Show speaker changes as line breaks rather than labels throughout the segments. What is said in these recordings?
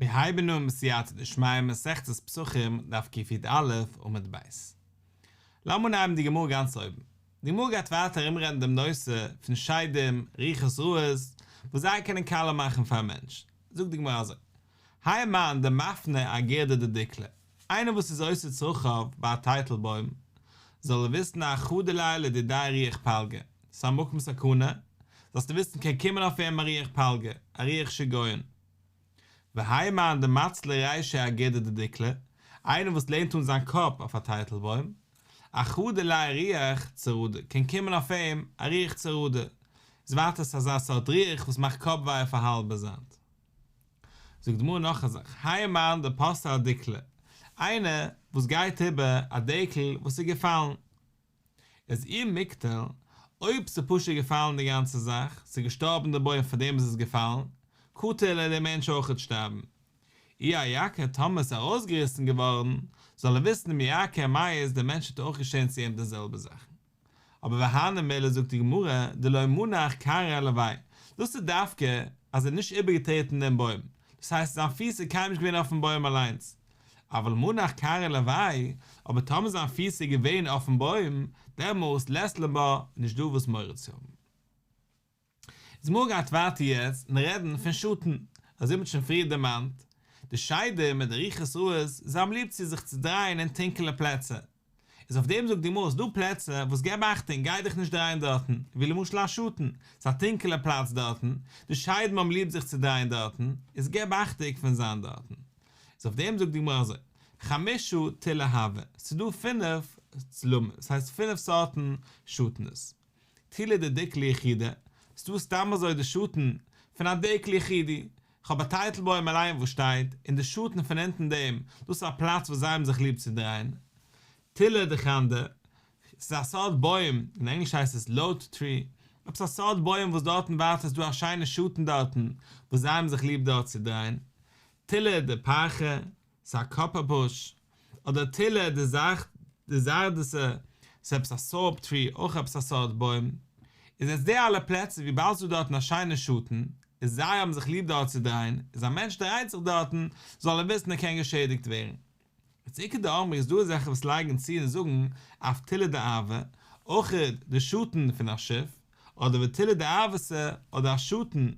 מיר הייבן אן בסייעתא דשמיא מסכת פסחים דף קי"א עמוד ב'. לאמיר אנהייבן די גמרא גאנץ אויבן. די גמרא גייט ווייטער ארומרעדן דעם נושא פון שדים, רוחות רעות, וואס זיי קענען קאליע מאכן פאר א מענטש. זאגט די גמרא אזוי, האי מאן דמפנה אגודא דדיקלא, איינער וואס איז עושה צרכיו ביי א טייטל בוים, זאל ער וויסן אחדו ליה לדידיה רוח פלגא, ס'איז א מקום סכנה, זאלסטו וויסן קען קומען אויף אים א רוח פלגא, א רוח שגעון. והאי מאן דמצלי רישיה אגודא דדיקלא, איינער וואס לענט אן זיין קאפ אויף א טייטל בוים, אחדו ליה רוח צרדה, קען קומען אויף אים א רוח צרדה, איז ווייטער ס'איז אזא סארט רוח וואס מאכט קאפ וויי אויף א האלבע זייט. זאגט די גמרא נאך א זאך, האי מאן דפסי אדיקלא, איינער וואס גייט איבער א דקל וואס איז געפאלן, איז אי מיקטל, אויב ס'איז פשוט געפאלן די גאנצע זאך, ס'איז געשטארבן די בוים פאר דעם איז עס געפאלן, קטיל וועט דער מענטש אויכעט שטארבן. אי אייקר טאמער ס'איז ארויסגעריסן געווארן, זאל ער וויסן מייקר ומיית דער מענטש וועט אויך געשען צו אים די זעלבע זאך. אבער והני מילי זאגט די גמרא דלא מנח כרעיה עילויה, דאס איז דווקא אז ער האט נישט איבערגעטרעטן דעם בוים, דאס הייסט זיין פיס איז קיינמאל נישט געווען אויפן בוים אליינס, אבל מנח כרעיה עילויה, אבער טאמער זיין פיס איז געווען אויפן בוים, דעמאלס לית לן בה, איז נישט דא וואס מורא צו האבן. די גמרא גייט ווייטער יעצט און רעדן פון שאטן, אזוי ווי מ'האט שוין פריער דערמאנט, די שדים מיט די רוחות רעות, זיי האבן ליב צו זיך צו דרייען אין טונקעלע פלעצער, איז אויף דעם זאגט די גמרא ס'דא פלעצער וואס געב אכטונג גיי דיך נישט דרייען דארטן, ווי למשל א שאטן, ס'איז א טונקעלע פלאץ דארטן, די שדים האבן ליב זיך צו דרייען דארטן, איז געב אכטונג פון זיין דארטן. איז אויף דעם זאגט די גמרא אזוי, חמשה תילי הוו, ס'איז דא פינף צלמים, ס'הייסט פינף סארטן שאטנס, תילא דדיקלא יחידא, ס'איז דא סתם אזוי די שאטן פון א דקל יחידי, כ'האב א טייטל בוים אליין וואס שטייט, און די שאטן פון אונטן דעם, דאס איז א פלאץ וואס זיי האבן זיך ליב צו דרייען. תילא דחנדא, ס'איז א סארט בוים, אין ענגליש הייסט עס lote tree, עפעס א סארט בוים וואס דארטן ווייטער איז דא א שיינע שאטן דארטן, וואס זיי האבן זיך ליב דארט צו דרייען. תילא דפרחא, ס'איז א קאפער בוש, אדער תילא דזרדתא, ס'איז עפעס א סאופ טרי, אויך עפעס א סארט בוים, איז יעצט די אלע פלעצער וויבאלד ס'איז דא דארטן א שיינע שאטן, איז זיי האבן זיך ליב דארט צו דרייען, איז א מענטש דרייט זיך דארטן, זאל ער וויסן ער קען געשעדיגט ווערן. יעצט איכא דאמרי איז דא אזעלכע וואס לייגן צו און זאגן אף תילא דערבא, אויך די שאטן פון א שיף, אדער ותילא דערבתא, אדער א שאטן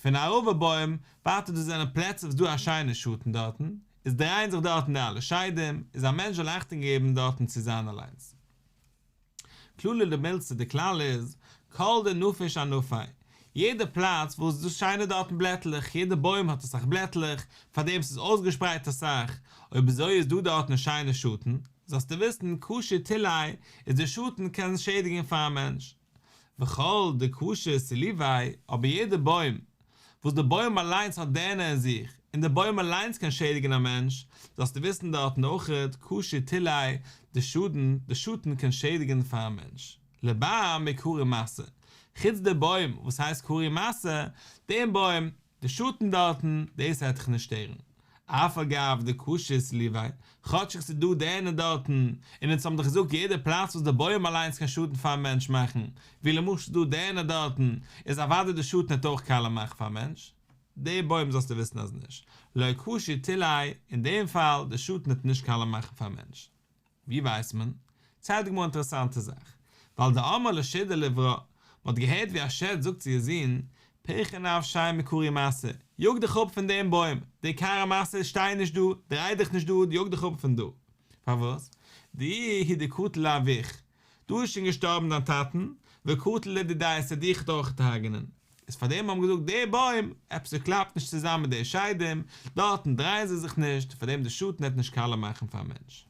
פון א ערבה בוים, ווייטער דאס זענען פלעצער וואס דא א שיינע שאטן דארטן, איז דרייען זיך דארטן די אלע שדים, איז א מענטש זאל אכטונג געבן דארטן צו זיין אליינס. כללא דמילתא די כלל איז, כל דנפיש אנפיה, יעדע פלאץ וואס איז דא שיינע דארטן בלעטלעך, יעדע בוים האט אסאך בלעטלעך, פארדעם ס'איז אויסגעשפרייט אסאך, אויב אזוי איז דא דארטן שיינע שאטן, זאלסטו וויסן קשי תיליה איז די שאטן קען שעדיגן פאר א מענטש. וכל דקשי סליביה, אבער יעדע בוים וואס די בוים אליינס האט דערנער אין זיך, און די בוים אליינס קען שעדיגן א מענטש, זאלסטו וויסן דארטן אויכעט קשי תיליה די שאדן, די שאטן קען שעדיגן פאר א מענטש. לבר מכרי משא, חוץ די בוים וואס הייסט כרי משא, דעם בוים, די שאטן דארטן, דאס העט דיך נישט שטערן. אף על גב דקשי סליביה, כאטשיג ס'איז דא דערנער דארטן, און אונז האבן דאך געזאגט יעדע פלאץ וואס די בוים אליינס קען שאטן פאר א מענטש מאכן, ווי למשל ס'איז דא דערנער דארטן, איז אוודאי די שאטן העט אויך קאלע מאכן פאר א מענטש. די בוים זאלסטו וויסן אז נישט. לא קשי תיליה, אין דעם פאל, די שאטן העט נישט קאלע מאכן פאר א מענטש. ווי ווייסט מען? ציילט די גמרא אינטערעסאנטע זאך, ווייל דאמרה לשדא לברה, מען האט געהערט ווי א שד זאגט צו איר זון, פריכא נפשיה מכרי משא, יאג דיך אפ פון דעם בוים, די כרי משא שטיי נישט דא, דריי דיך נישט דא, יאג דיך אפ פון דא. פארוואס? דאיהו הוא דקטל לאבוך, דא איז שוין געשטארבן דיין טאטן, וקטיל לדידיה עס וועט דיך אויך הרג'נען. איז פאר דעם האבן געזאגט די בוים, עפעס ס'קלאפט נישט צוזאם מיט די שדים, דארטן דרייען זיי זיך נישט, פאר דעם די שאטן העט נישט קאלע מאכן פאר א מענטש.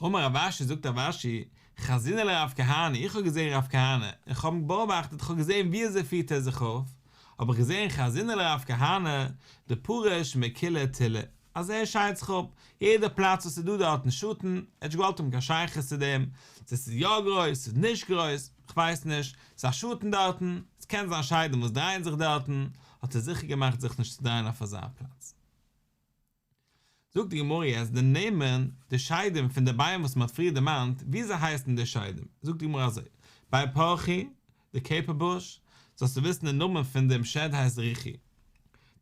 אמר רב אשי זאגט רב אשי, חזינא לרב כהנא, איך האב געזען רב כהנא, און כ'האב אים באאבאכטעט, כ'האב געזען ווי אזוי פירט ער זיך אויף, האב איך געזען חזינא לרב כהנא, דפריש מכולהו תילי, אז ער שיידט זיך אפ, יעדע פלאץ וואס איז דא דארטן שאטן, ער האט נישט געוואלט האבן קיין שייכות צו דעם, צו ס'איז יא גרויס, ס'איז נישט גרויס, כ'ווייס נישט, ס'איז א שאטן דארטן, ס'קען זיין שדים וואס דרייען זיך דארטן, האט ער זיכער געמאכט זיך נישט צו דרייען אויף אזא פלאץ. זאגט די גמרא יעצט די נעמען די שדים פון די ביימער וואס מ'האט פריער דערמאנט, וויאזוי הייסן די שדים? זאגט די גמרא אזוי, בי פרחי, די קעפער בוש, זאלסטו וויסן די נאמען פון דעם שד הייסט רוחי,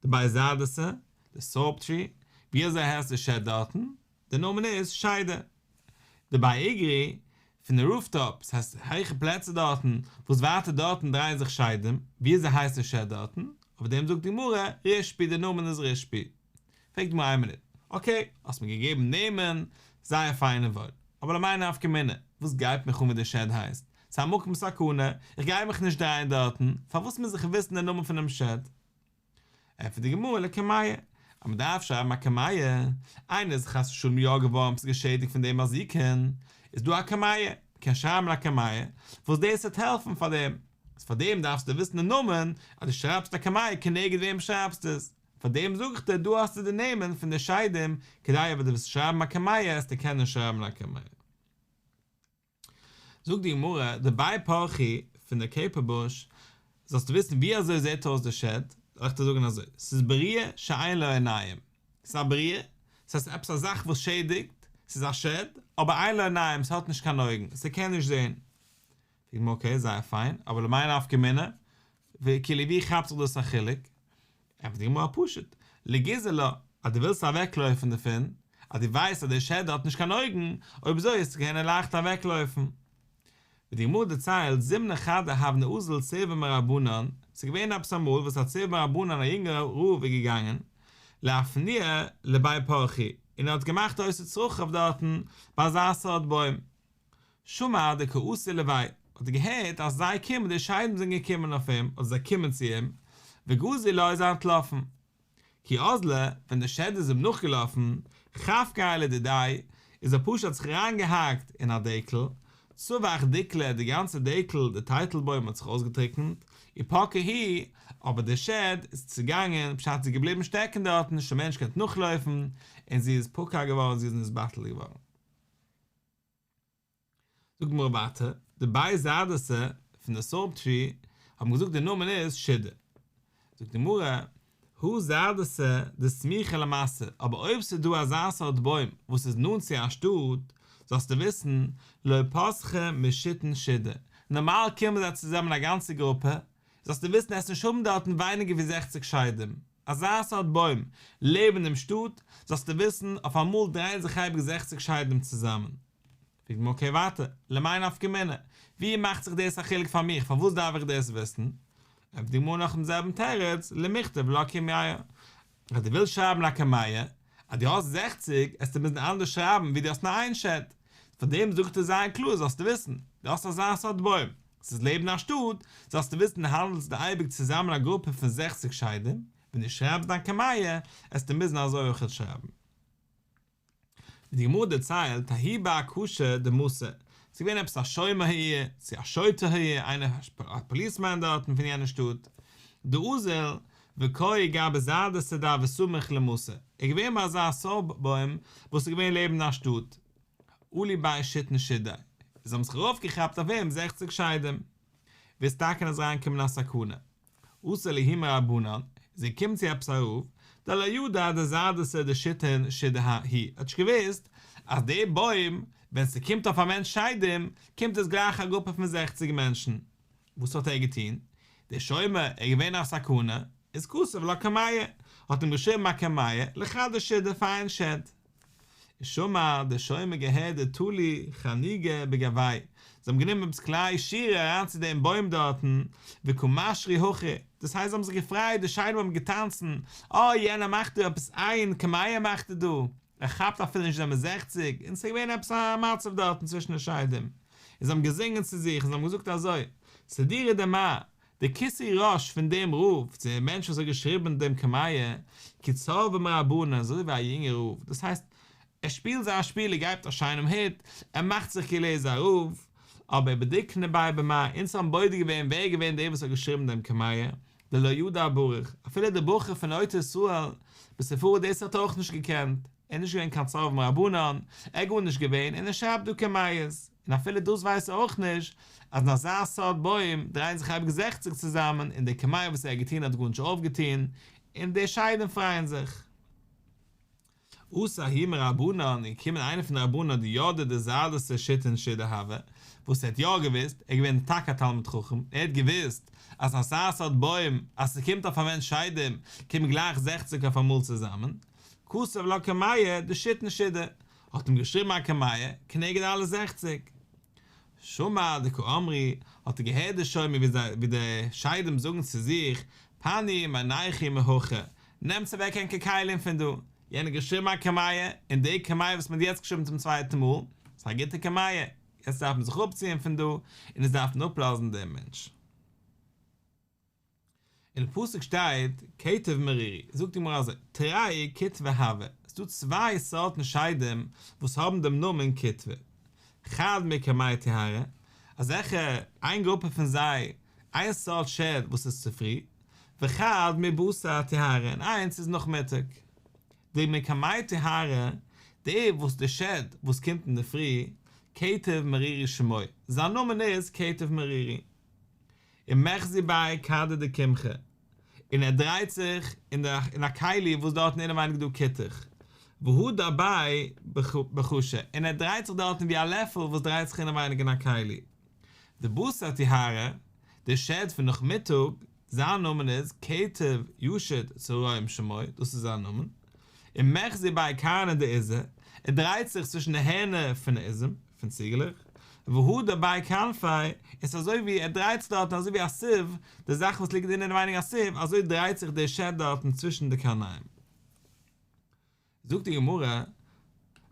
דבי זרדתא, די סארב טרי, ווי אזוי הייסט די שד דארטן? די נאמען איז שיידא. דבי איגרי, פון די רוף-טאפ, ס'הייסט הייכע פלעצער דארטן, וואס ווייטער דארטן דרייען זיך שדים, ווי אזוי הייסט די שד דארטן? אויף דעם זאגט די גמרא, רישפי, די נאמען איז רישפי. פרעגט די גמרא איין מינוט, אקעי, האסט מיר געגעבן נעמען, זייער פיין און וואויל, אבער למאי נפקא מינה, וואס גייט מיך אן ווי די שד הייסט? ס'איז א מקום סכנה, איך גיי מיך נישט דרייען דארטן, פארוואס מוז איך וויסן די נאמען פונעם שד? ענטפערט די גמרא לקמיע, אז מען דארף שרייבן א קמיע, איינער איז חס ושלום יא געווארן עפעס געשעדיגט פון די מזיקין, איז דא א קמיע, מען קען שרייבן א קמיע, וואס דאס וועט העלפן פאר דעם, איז פאר דעם דארפסטו וויסן די נאמען, אז דו שרייבסט א קמיע כנגד וועם שרייבסטו עס, פאר דעם זאג איך דיר דא האסטו די נעמען פון די שדים, כדי אויב דו וועסט שרייבן א קמיע וועסטו קענען שרייבן א קמיע. זאגט די גמרא, דבי פרחי, פון די קעפער בוש, זאלסטו וויסן ווי אזוי זעט אויס די שד, זאל איך דיר זאגן אזוי, ס'איז בריאה שאין לה עיניים, ס'איז א בריאה, ס'הייסט עפעס א זאך וואס שעדיגט, ס'איז א שד, אבער אין לה עיניים, ס'האט נישט קיין אויגן, ס'קען נישט זען. זאגט די גמרא, אקעי, זייער פיין, אבער למאי נפקא מינה, כאילו ווי כאפט זיך דאס א חילוק? ענטפערט די גמרא פשוט, לגיזה לה, אז דו ווילסט אוועקלויפן דערפון, אז דו ווייסט אז דער שד האט נישט קיין אויגן, אויב אזוי וועסטו קענען לייכט אוועקלויפן. ווי די גמרא דערציילט, זימנא חדא הוה אזיל צורבא מרבנן, ס'איז געווען עפעס אמאל וואס א צורבא מרבנן א יונגער רב איז געגאנגען, לאפנויי לבי פרחי, און ער האט געמאכט עושה צרכיו דארטן ביי אזא סארט בוים. שמע דקא אתו ליה, האט ער געהערט אז זיי קומען, די שדים זענען געקומען אויף אים, אדער זיי קומען צו אים, וגזו לה איז ער אנטלאפן. כי אזלא, ווען די שד איז אים נאכגעלאפן, חבקיה לדידיה, איז ער פשוט האט זיך אריינגעהאקט אין א דקל, צווח דיקלא, די גאנצע דקל, די טייטל בוים האט זיך אויסגעטריקנט, ופקעה היא, אבער די שד איז צעגאנגען, פשט זי איז געבליבן שטעקן דארטן, נישט א מענטש קען נאכלויפן, און זי איז פקע געווארן, זי איז נתבטל געווארן. זאגט די גמרא ווייטער, דבי זרדתא פון די סארב טרי האבן געזאגט די נאמען איז שידא. זאגט די גמרא, הא זרדתא דסמיכא למשא, אבער אויב ס'איז דא אזא סארט בוים וואס איז נאנט צו א שטאט, זאלסטו וויסן, לא פסחי משיתין שידי, נארמאל קומען זיי צוזאמען א גאנצע גרופע, זאלסטו וויסן עסט נישט האבן דארטן ווייניגער ווי זעכציג שדים, אזא סארט בוים לעבן דעם שטאט, זאלסטו וויסן, אויף אמאל דרייען זיך אייביג זעכציג שדים צוזאמען. פרעגט די גמרא אקעי ווייטער, למאי נפקא מינה? ווי מאכט זיך דאס א חילוק פאר מיך, פארוואס דארף איך דאס וויסן? ענטפערט די גמרא נאך דעם זעלבן תירוץ, למיכתב לה קמיע. אז דו ווילסט שרייבן א קמיע, אז דו האסט זעכציג, עסטו מוזן אנדערש שרייבן ווי דו האסט נאר איין שד. פאר דעם זאגט ער זייער קלאר זאלסטו וויסן, דו האסט אזא סארט בוים, ס'איז לעבן א שטאט, זאלסטו וויסן האנדלסט דו אייביג צוזאמען א גרופע פון זעכציג שדים, ווען דו שרייבסט דיין קמיע, עסטו מוזן אזוי אויכעט שרייבן. ווי די גמרא דערציילט, ההוא בר כשא דמתא, ס'איז געווען עפעס א שומר העיר, צו א שוטר העיר, איינער א פאליסמאן דארטן פון יענע שטאט, דאזיל וקאי גבי זרדתא דהוה סמיך למשא, ער איז געווען ביי אזא סארב בוים וואס איז געווען לעבן א שטאט, עלו ביה שיתין שידי, זיי האבן זיך ארויפגעכאפט אויף אים זעכציג שדים, ואיתתקן איז אריינגעקומען א סכנה. אתא לההוא מרבנן, איז ער געקומען צו עפעס א רב, דלא ידע דזרדתא דשיתין שידי הוא, ער האט נישט געוואוסט אז די בוים ווען ס'קומט אויף א מענטש שדים, קומט עס גלייך א גרופע פון זעכציג מענטשן. וואס האט ער געטון? דער שומר איז געווען א סכנה, איז כתב לה קמיע, האט אים געשריבן א קמיע, לחדא שידא פאר איין שד. שמע, דער שומר געהערט דתלו חניגי בגויה, זיי האבן גענומען עפעס כלי שירה אריין צו דעם בוים דארטן, וקא משרו הכי, דאס הייסט זיי האבן זיך געפרייט, די שדים האבן געטאנצן, אה יענער מאכט דא עפעס איין קמיע מאכט ער דא, ער כאפט אפילו נישט זעמער זעכציג, און ס'איז געווען עפעס א מצב דארטן צווישן די שדים, און זיי האבן געזינגען צו זיך און זיי האבן געזאגט אזוי, סדירא דמר, די כיסוי ראש פון דעם רב, צו דעם מענטש וואס האט געשריבן דעם קמיע, כי צורבא מרבנן, אזוי ווי א יונגער רב, דאס הייסט, ער שפילט זיין שפיל, ער גייט א שיינעם הוט, ער מאכט זיך כאילו ער איז א רב, אבער בדיקנא ביה במר, אונז האבן בודק געווען ווער איז געווען דער וואס האט געשריבן דעם קמיע, דלא ידע ברוך, אפילו דער בחור פון עוטר ישראל בתפארה דאס האט ער אויך נישט געקענט, ער איז נישט געווען קיין צורבא מרבנן, ער איז גארנישט געווען, און ער שרייבט דא קמיעות. און אפילו דאס ווייסט ער אויך נישט, אז אין אזא סארט בוים דרייען זיך אייביג זעכציג צוזאמען און די קמיע וואס ער האט געטון האט גארנישט אויפגעטון, און די שדים פרייען זיך. אתא ההוא מרבנן, איז געקומען איינער פון די רבנן דידעי דזרדתא שיתין שידי הוה, וואס ער האט יא געוואוסט, ער איז געווען טאקע א תלמיד חכם, ער האט געוואוסט אז אזא סארט בוים, אז ס'קומט אויף א מענטש שדים, קומען גלייך זעכציג אויף אמאל צוזאמען. כתב לה קמיע דשיתין שידי, האט אים געשריבן א קמיע כנגד אלע זעכציג. שמע דקאמרי, האט ער געהערט די שומר ווי זיי ווי די שדים זאגן צו זיך, פנו מינייכו מהכא, נעמטס אוועק ענקער כלים פון דא, יענער האט געשריבן א קמיע, און די קמיע וואס מען האט יעצט געשריבן צום צווייטן מאל, איז א גוטע קמיע, יעצט דארף מען זיך אפציען פון דא, און עס דארף מען אפלאזן דעם מענטש. אין פסוק שטייט קטב מרירי, זאגט די גמרא אזוי, תרי קטבי הוו, עס איז דא צוויי סארטן שדים וואס האבן דעם נאמען קטבי, חד מקמי טיהרא, אזעלכע איין גרופע פון זיי, איין סארט שד וואס איז צופרי, וחד מבתר טיהרא, און איינס איז נאכמיטאג. די מקמי טיהרא, די וואס די שד וואס קומט אינדערפרי, קטב מרירי שמו, זיין נאמען איז קטב מרירי. ומחזי ביה כדא דקמחא, און ער דרייט זיך אין די אין א כלי וואס דארטן אינעווייניג דא כותח, והדר ביה בכשא, און ער דרייט זיך דארטן ווי א לעפל וואס דרייט זיך אינעווייניג אין א כלי. דבתר טיהרא, די שד פון נאכמיטאג, זיין נאמען איז קטב ישיט צהרים שמו, דאס איז זיין נאמען, ומחזי ביה קרני דעיזא, ער דרייט זיך צווישן די הערנער פון עזים, פון ציגלעך, והדר בי כנפי, עס איז אזוי ווי ער דרייט זיך דארטן אזוי ווי א סיב, די זאך וואס ליגט אינעווייניג א סיב, אזוי דרייט זיך דער שד דארטן צווישן די קרניים. זאגט די גמרא,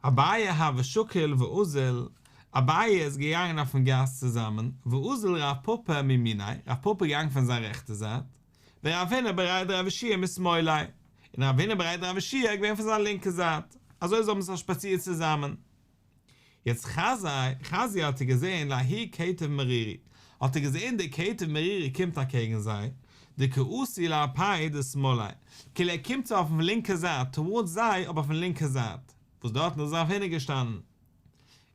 אביי הוה שקיל ואזיל, אביי איז געגאנגען אויפן גאס צוזאמען, ואזיל רב פפא מימיניה, רב פפא איז געגאנגען פון זיין רעכטע זייט, ורב הונא בריה דרב יהושע משמאליה, און רב הונא בריה דרב יהושע איז געווען פון זיין לינקע זייט, אזוי זיי האבן זיך שפאצירט צוזאמען. יעצט חזייה, חזייה האט ער געזען לההוא קטב מרירי, האט ער געזען דער קטב מרירי קומט אקעגן זיי, דקאתי לאפיה דשמאליה, כאילו ער קומט צו אויפן לינקע זייט, טאווארדס זיי אבער אויפן לינקע זייט, וואס דארטן איז רב הונא געשטאנען.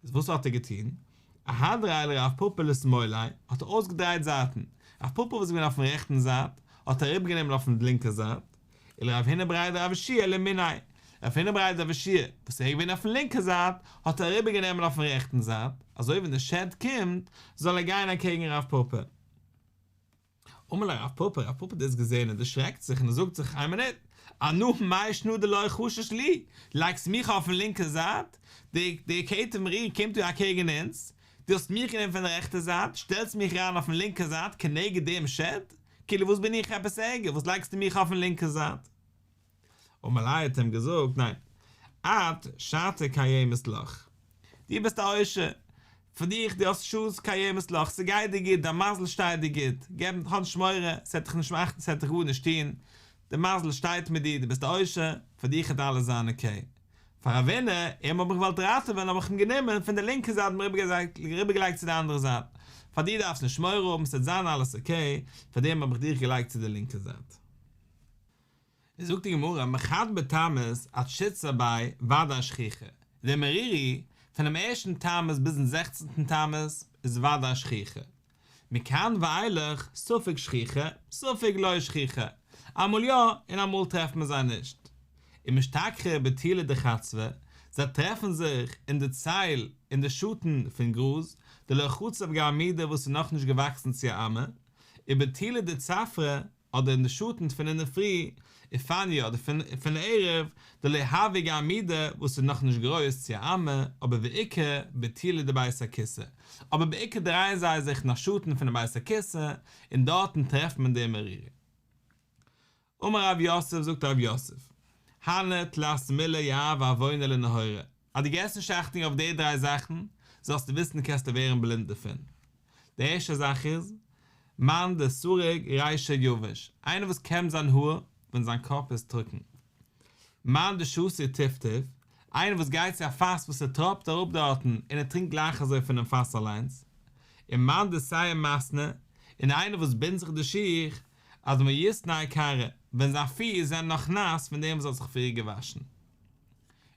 איז וואס האט ער געטון? אהדריה לרב פפא לשמאליה, האט ער אויסגעדרייט זייטן, רב פפא וואס איז געווען אויפן רעכטן זייט, האט ער אריבערגענומען אויפן לינקע זייט, ולרב הונא בריה דרב יהושע לימיניה, רב הונא בריה דרב יהושע וואס ער איז געווען אויפן לינקע זייט, האט ער אריבערגענומען אויפן רעכטן זייט, אזוי ווען די שד קומט, זאל ער גיין אקעגן רב פפא. אמר ליה רב פפא, רב פפא האט דאס געזען און דערשרעקט זיך און ער זאגט זיך, איין מינוט, אנא מאי שנא דלא חשיש לי, דו לייגסט מיך אויפן לינקע זייט, די קטב מרירי קומט דא אקעגן אונז, דו האסט מיך גענומען פון די רעכטע זייט, שטעלסט מיך אריין אויפן לינקע זייט כנגד דעם שד, כאילו וואס בין איך עפעס ערגער, וואס לייגסטו מיך אויפן לינקע זייט? אמר ליה האט אים געזאגט, ניין, את שעתא קיימת לך, דו ביסט א עושר, פאר דיך, דו האסט שעה קיימת לך, ס'גייט דיר גוט, דיין מזל שטייט דיר גוט, געב, האב נישט מורא, ס'וועט דיך נישט מאכן, ס'וועט דיך גארנישט טון, די מזל שטייט מיט דיר, דו ביסט א עושר, פאר דיך וועט אלעס זיין אקעי. פאר רב הונא, אים האב איך געוואלט ראטעווען האב איך אים גענומען פון די לינקע זייט און אריבערגעלייגט צו די אנדערע זייט, פאר דיר דארפסט נישט מורא האבן ס'וועט זיין אלעס אקעי, פאר דעם האב איך דיך געלייגט צו די לינקע זייט. זאגט די גמרא, מחד בתמוז עד שיתסר ביה ודאי שכיחי, די מרירי, פונעם ערשטן תמוז ביזן זעכצנטן תמוז איז ודאי שכיחי, מכאן ואילך ספק שכיחי ספק לא שכיחי, אמאל יא און אמאל טרעפט מען זיי נישט. ומשתכחי בטולא דחצבא, זיי טרעפן זיך אין די צל אין די שאטן פון גראז, דלא חציב גרמידי וואס איז נאכנישט געוואקסן צו א אמה, ובטולא דצפרא, אדער אין די שאטן פון אינדערפרי, ופניא אדער פון ערב, דלא הוו גרמידי וואס איז נאך נישט גרויס צו א אמה, אבער ועיקר בטולא דבית הכסא, אבער בעיקר דרייען זיי זיך אין א שאטן פונעם בית הכסא, און דארטן טרעפט מען די מרירי. אמר רב יוסף זאגט רב יוסף, הני תלת מילי יהבו עוונא לנהורא, אז דו געסט נישט אכטונג אויף די דריי זאכן, זאלסטו וויסן קענסטו ווערן בלינד דערפון. די ערשטע זאך איז, מאן דסריג רישיה יבש, איינער וואס קעמט זיין האר ווען זיין קאפ איז טרוקן. מאן דשתי טיפטוף, איינער וואס גייט צו א פאס וואס ס'טראפט אראפ דארטן און ער טרינקט גלייך אזוי פונעם פאס אליינס. און מאן דסיים מתני, און איינער וואס בינדט זיך די שיך, עד דמיתני כרעיה, ווען זיין פיס זענען נאך נאס פון דעם וואס האט זיך פריער געוואשן.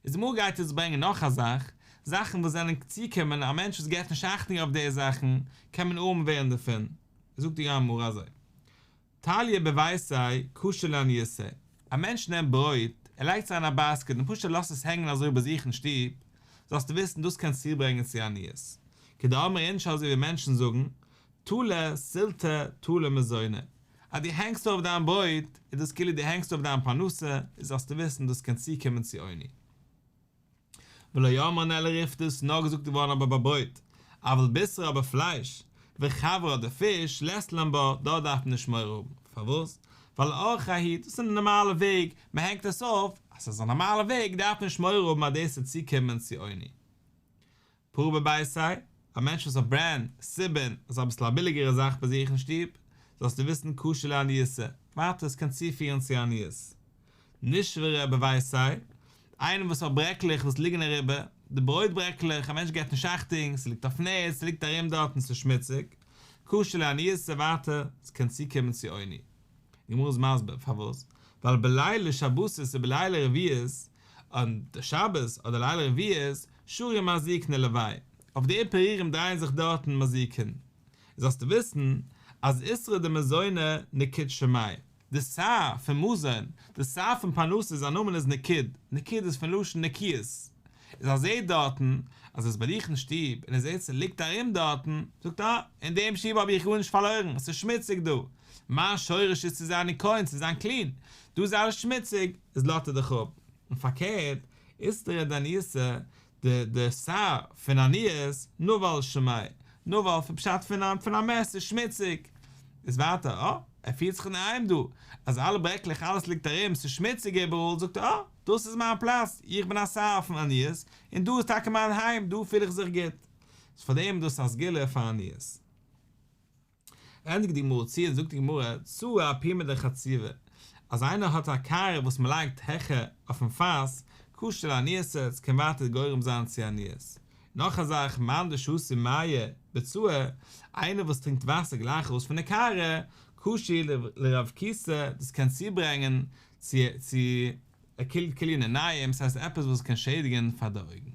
איז די גמרא גייט יעצט ברענגען נאך א זאך, זאכן וואס זענען צוקומען, א מענטש וואס געבט נישט אכטונג אויף די זאכן, קען מען ארעם ווערן דערפון. זאגט די גמרא אזוי, טליא בביתיה קשה לעניותא, א מענטש נעמט ברויט, ער לייגט עס אריין אין א באסקעט און פשוט ער לאזט עס הענגען אזוי ביי זיך אין שטוב, זאלסטו וויסן דאס קען צוברענגען צו עניות. כדאמרי אינשי אזוי ווי מענטשן זאגן, תלי סילתא תלי מזונא, אז דו הענגסט אויף דיין ברויט איז דאס כאילו דו הענגסט אויף דיין פרנסה, איז זאלסטו וויסן דאס קען צוקומען צו עוני. ולא אמרן אלא ריפתא איז נאר געזאגט געווארן אבער ביי ברויט, אבל בישרא אבער פלייש, וחברא אדער פיש, לית לן בה, דארט דארף מען נישט מורא האבן, פארוואס? ווייל אורחיה הוא, דאס איז א נארמאלע וועג, מען הענגט עס אויף, אז ס'איז א נארמאלע וועג דארף מען נישט מורא האבן אז דאס וועט צוקומען צו עוני. פרה בביתיה, א מענטש וואס האט ברן, סובין, אזא אביסל א ביליגערע זאך ביי זיך אין שטוב, זאלסטו וויסן קשי לעניותא, ווייטער עס קען צופירן צו עניות. נשברי בביתיה, איינער וואס האט ברעקלעך וואס ליגן אריבער, די ברויט ברעקלעך, א מענטש געבט נישט אכטונג, ס'ליגט אויפן ערד, ס'ליגט ארום דארט און ס'איז שמוציג, קשי לעניותא, ווייטער, עס קען צוקומען צו עוני. די גמרא איז מסביר פארוואס, ווייל בלילי שבתות ובלילי רביעיות, און די שבת אדער ליל רביעית, שרי מזיקין עילוייהו, אויף די פירורים דרייען זיך דארטן מזיקין, זאלסטו וויסן אז איסרא דמזונא נקיד שמיה, די שר פון מזון, די שר פון פרנסה זיין נאמען איז נקיד, נקיד איז פון לשון נקיות, איז ער זעט דארטן אז עס איז ביי דיך אין שטוב און ער זעט ס'ליגט ארום דארטן, זאגט ער אה, אין דעם שטוב האב איך גארנישט פארלוירן, עס איז שמוציג דא, מיין שורש איז צו זיין ניקיון, צו זיין קלין, דא איז אלעס שמוציג, איז לאזט ער דיך אפ, און פארקערט, איסרא דעניותא, די די שר פון עניות, נבל שמיה, נבל פון פשט פון א פון א מת איז שמוציג, איז ווייטער אה, ער פירט זיך אינדערהיים דא, אז אלע ברעקלעך אלעס ליגט ארום, ס'איז שמוציג איבעראל, זאגט ער אה, דאס איז מיין פלאץ, איך בין א שר פון עניות, און דא איז טאקע מיין היים, דא פיל איך זיך גוט. איז פארדעם דאס א סגולה פאר עניות. ענדיגט די גמרא צו און זאגט די גמרא, צעא אפומא דחציבא, אז איינער האט א קערה וואס מען לייגט העכער אויפן פאס, קשי לעניותא, עס קען ווייטער גורם זיין צו עניות. נאך א זאך, מאן דשתי מיא בצעא, איינער וואס טרינקט וואסער גלייך ארויס פון די קערה, קשי לרבקותא, דאס קען צוברענגען צו צו כליון עיניים, ס'הייסט עפעס וואס קען שעדיגן פאר די אויגן.